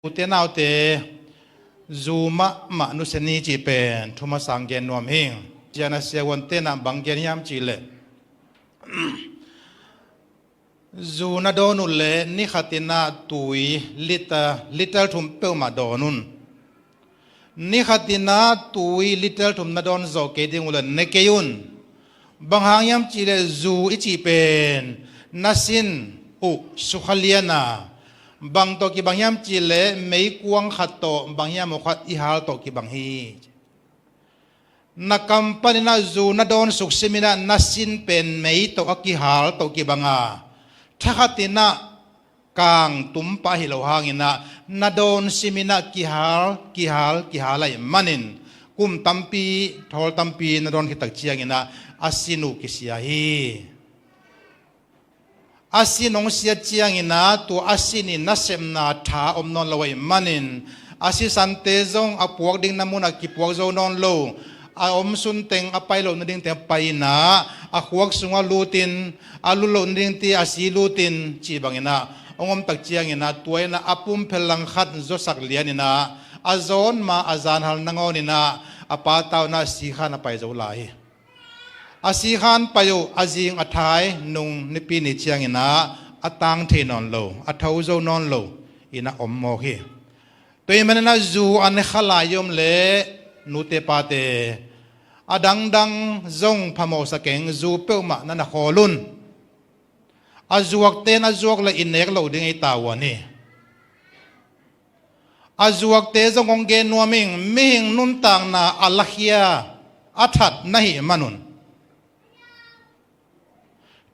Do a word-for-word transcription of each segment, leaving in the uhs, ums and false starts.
Ute naute, zu mahmah nusia ni cih pen thu masa-in gen nuam hi. Cian a siavuante in ah bang gen hiam cih leh, zu na dawn uh leh ni khat in ah tui liter, liter thum peuhmah dawn un. Ni khat in ah tui liter thum na dawn zawh kei ding uh leh ne kei un. Bang hang hiam cih leh zu i cih pen na sin uh sukha lian a, bang tawh kibang hiam cih leh meikuang khat tawh bang hiam aw khat i hal tawh kibang hi. Na kam panin ah zu na dawn suksim in ah na sin pen mei tawh a kihal tawh kibang a, thakhat in ah kang tum pah hi lo hangin ah na dawn sim in ah kihal, kihal, kihal ahih manin kum tampi, thawl tampi na dawn khit tak ciangin ah a sin uh kisia hi. A sin hong siat ciangin ah tua a sin in nasepna tha om nawn lo ahih manin a sisante zong a puak dingna munah kipuak zo nawn lo. A om sunteng a pai loh nadingte a pai in ah a khuak sungah lutin, a lut loh nadingte a si lutin cih bangin ah hong om tak ciangin ah tua in ah a pumphel langkhat zuasak lian in ah a zawn ma a zanhal nangawn in ah a pa tau in ah sikhan a pai zo lai hi. A sikhan pai uh a zing a thai nung Nipi ni ciangin ah a tang thei nawn lo, a tho zo nawn lo in ah om mawk hi. Tua ahih manin ah zu a ne kha lai i om leh nute pate, a dangdang zong phamawhsa keng, zu peuhmah na na khawl un. A zuakte in a zuak leh i nek loh ding ei tavuan hi. A zuakte zong hong gen nuam ing, mihing nuntakna a lakhia a that na hih manun,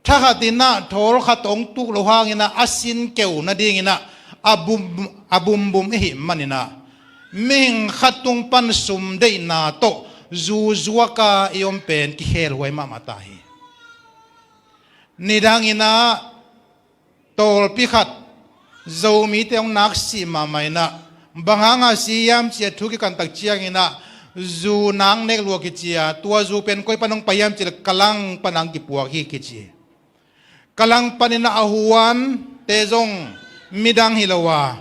thakhat in ah thawl khat hong tuk loh hangin ah a sin keu nadingin ah a bum, a bumbum i hih manin ah mihing khat tung pan sum deihna tawh zu zuak a i om pen kikhelhuai mahmah ta hi. Nidangin ah tawlpi khat Zomite hong nak sih mahmah in ah, bang hanga si hiam ci-a thu kikan tak ciangin ah zu nak nek lua kici a, tua zu pen koi pan hong pai hiam cih leh Kalang pan hong kipuak hi kici. Kalang panin ah a huante zong midang hi lo a,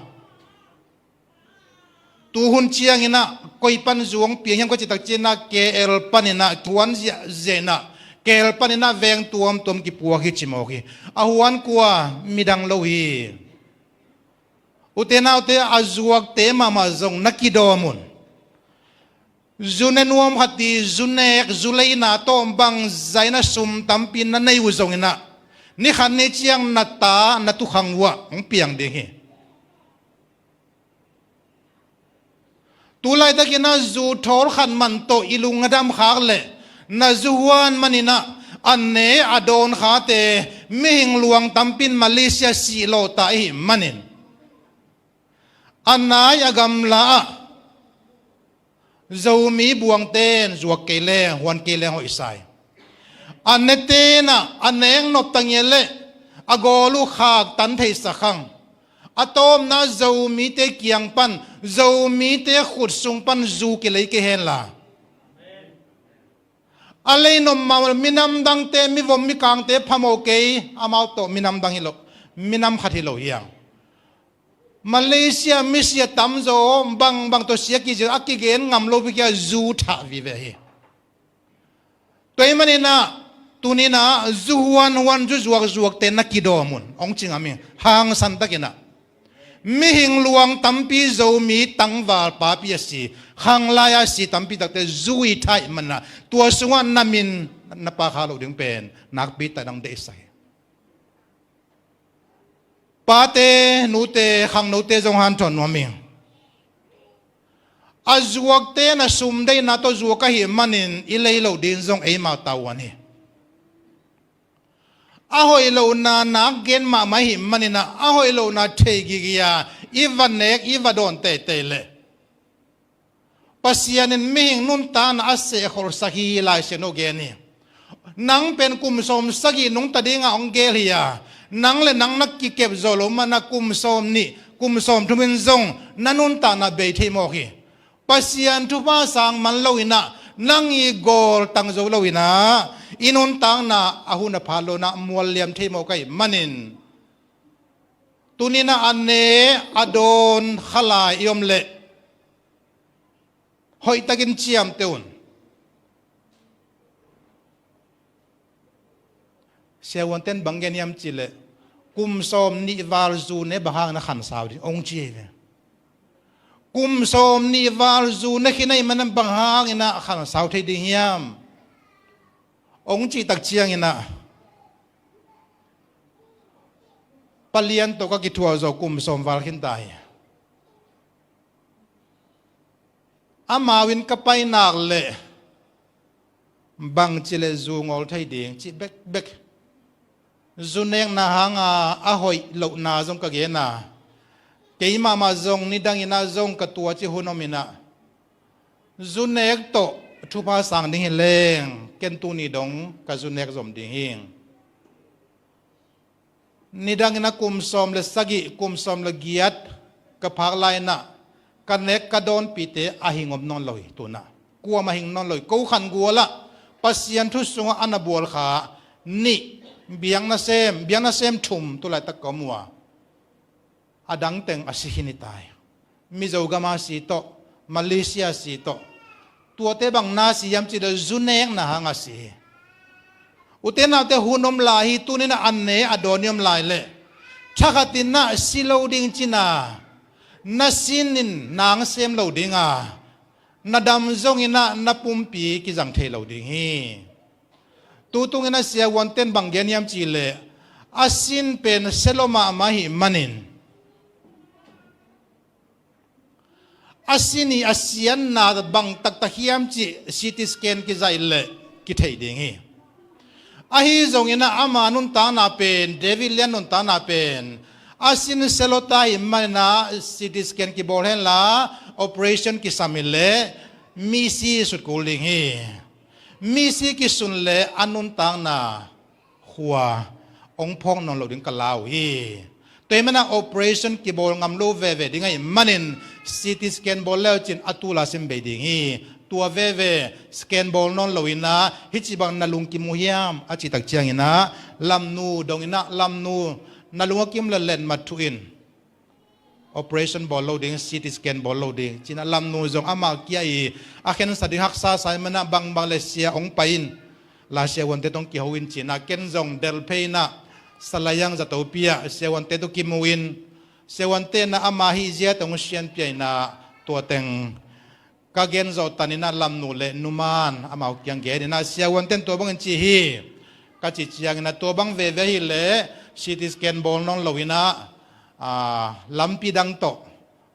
tuhun ciangin ah koi pan zu hong piang hiam ka cih tak ciangin ah K L panin ah, huan ziahziah in ah K L panin ah veng tuamtuam kipuak hi ci mawk hi. A huan kua, midang lo hi. Ute naute, a zuakte mahmah zong na kidawm un. Zu ne nuam khat hi, zu nek, zu leina tawh bangzah in ah sum tampi na nei uh zongin ah ni khat ni ciang na ta, na tuukhang uh ah hong piang ding hi. Tu laitakin ah zu thawl khat man tawh i lung a dam khak leh na zu huan manin ah a ne a dawn khate mihing luang tampi in Malaysia sih lawh ta i hih manin, a nai a gamla ah Zomi buangte in zuak kei leng, huan kei leng hoih sa hi. A nete in ah a nek nop ta ngiat leh a gawl uh khaktan thei sak hang. A tawpna Zomite kiang pan, Zomite khut sung pan zu kilei kei hen la. A lei nop mah minam dangte, mivom mikangte phamawh kei, amau tawh minam dang hi lo, minam khat hi lo hi hang. Malaysia misi a tamzaw bangbang tawh si a kigen, a kigen ngam lo bek hi a, zu thah vive hi. Tua ahih manin ah tuni-in ah zu huanhuan, zu zuakzuakte na kidawm un, hong ci ngam ing, hangsan takin ah. Mihing luang tampi, Zomi tangval papi a si, khanglai-a si tampi takte zu i thah ahih manin ah tua sungah na min na pha kha loh ding pen nakpi takin hong deihsak hi. Pate, nute, khangnote zong hanthawn nuam ing. A zuakte na sum deihna tawh zuak ahih manin i lei loh ding zong eimau tavuan hi. A hoih lohna nak gen mahmah ahih manin ah, a hoih lohna thei gige a i va nek, i va dawn teitei leh Pasian in mihing nuntakna a sehkholhsak hi, Lai Siangtho gen hi. Nang pen kum sawm sagih nungta dingah hong gel hi a, nang le nang na kikep zawh loh manin ah kum sawm nih, kum sawm thum in zong na nuntakna bei thei mawk hi. Pasian thupha sang man loin ah nang i gawl tang zo loin ah i nuntakna a hun a phat loin ah mual liam thei mawk ahih manin, Tuni-in ah a ne a dawn kha lai i om leh hoihtakin ciamteh un. Siavuante'n bang gen hiam cih leh, kum sawmnih val zu ne bang hangin a khansau ding, hong ci hi ve. Kum sawmnih val zu ne khin ahih manin bang hangin a khansau thei ding hiam, hong cih tak ciangin ah, Pa Lian tawh ka kithuah zawh kum sawm val khin ta hi. Amau inn ka pai nak leh bangci leh zu ngawl thei ding cih bekbek. Zu nekna hanga a hoih lohna zong ka gen a, kei mahmah zong nidangin ah zong ka tuaci hun om in ah, zu nek tawh thupha sang ding hi leng, ken tuni dong ka zu nek zom ding hi. Nidangin ah kum sawm le sagih, kum sawm le giat ka phak lai-in ah, ka nek ka dawnpihte a hing om nawn lo hi. Tu-in ah kuamah hing nawn lo hi. Ko khan gual ah Pasian thu sungah a na bual kha nih, biakna sem, biakna sem thum tu laitak ka om uh a, a dang teng a si khin hi ta hi. Mizo gam a si tawh, Malaysia a si tawh. Tuate bang na si hiam cih leh zu nekna hanga si hi. Ute naute, hun om lai hi. Tuni-in ah a ne a dawn i om lai leh, thakhatin ah si lo ding cin a, na sinin nang sem lo ding a, na dam zongin ah na pumpi kizang thei lo ding hi. Tutungin ah siavuante'n bang gen hiam cih leh, a sin pen sia lua mahmah ahih manin, a sin i a siatna bang taktak hiam cih C T scan kizaih leh kithei ding hi. Ahi zongin ah ama nuntakna pen, David Lian nuntakna pen, a sin sia lua ta ahih manin ah C T scan kibawl hen la, operation kisam hi leh misi sut kul ding hi. Misi kisun leh a nuntakna khua hong phawk nawn lo ding ka lau hi. Tua ahih manin ah operation kibawl ngam lo veve ding ahih manin C T scan bawl le uh cin a tul a sim bei ding hi. Tua veve scan bawl nawn lo-in ah, hih ci bang na lungkim uh hiam a cih tak ciangin ah, Lamnu dongin ah, Lamnu, na lung a kim leh letmat thuh in. Operation bawl lo ding, C T scan bawl lo ding, ci-in ah Lamnu zong ama kia-in a khensa ding haksa sa ahih manin ah bangbang leh sia hong pai in la, siavuante tawh hong kiho in, ci-in ah ken zong del phei-in ah Salayang zatopi ah siavuante tawh kimu in, siavuante in ah ama hih zia tawh hong sianpia in ah, tua teng ka gen zawh tanin ah Lamnu leh numa'n amau kiang gen in ah, siavuante'n tua bangin ci hi, ka cih ciangin ah, tua bang veve hi leh C T scan bawl nawn lo-in ah, lampi dang tawh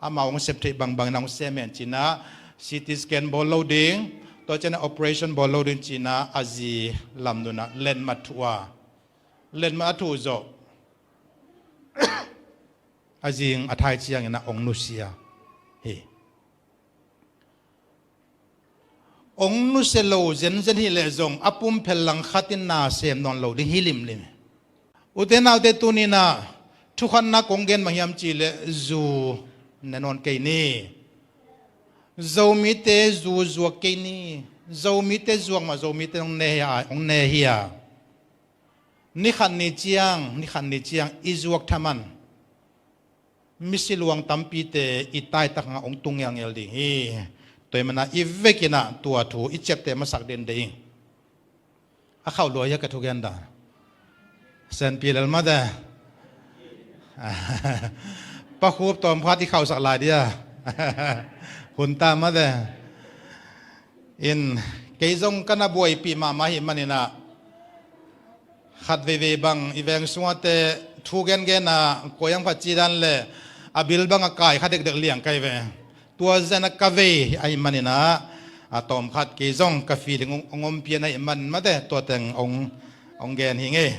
amau hong sep theih bangbangin ah hong sem hen, ci-in ah, C T scan bawl lo ding, tua ciangin ah operation bawl lo ding, ci-in ah a zi Lamnu in ah letmat thuh a, letmat a thuh zawh a zing a thai ciangin ah hong nusia hi. Hong nusia lo zenzen hi leh zong a pumphel langkhat in na sem nawn lo ding hi limlim. Ute naute, tuni-in ah thukhatna kong gen bang hiam cih leh, zu ne nawn kei ni. Zomite zu zuak kei ni. Zomite zuak mah Zomite hong ne hi a, hong ne hi a. Ni khat ni ciang, ni khat ni ciang i zuak thaman misi luang tampite i taitak hangah hong tung ngelngel ding hi. Tua ahih manin ah i vekin ah tua thu i ciapteh masak dende ing. A khauh lua hia ka thugen dan? Senpi lel mate. Pa Khup tawmkhat i khauhsak lai dia. Hun ta mate. In, kei zong ka na buaipih mahmah ahih manin ah, khat veivei bang i veng sungahte thu gengen a, koi ang phat ci dan leh a bil bang a kai kha dekdek liang kai ve. Tua zen a ka vei ahih manin ah, a tawmkhat kei zong ka feeling hong, hong om pian ahih manin mate, tua teng hong, hong gen hi ngei.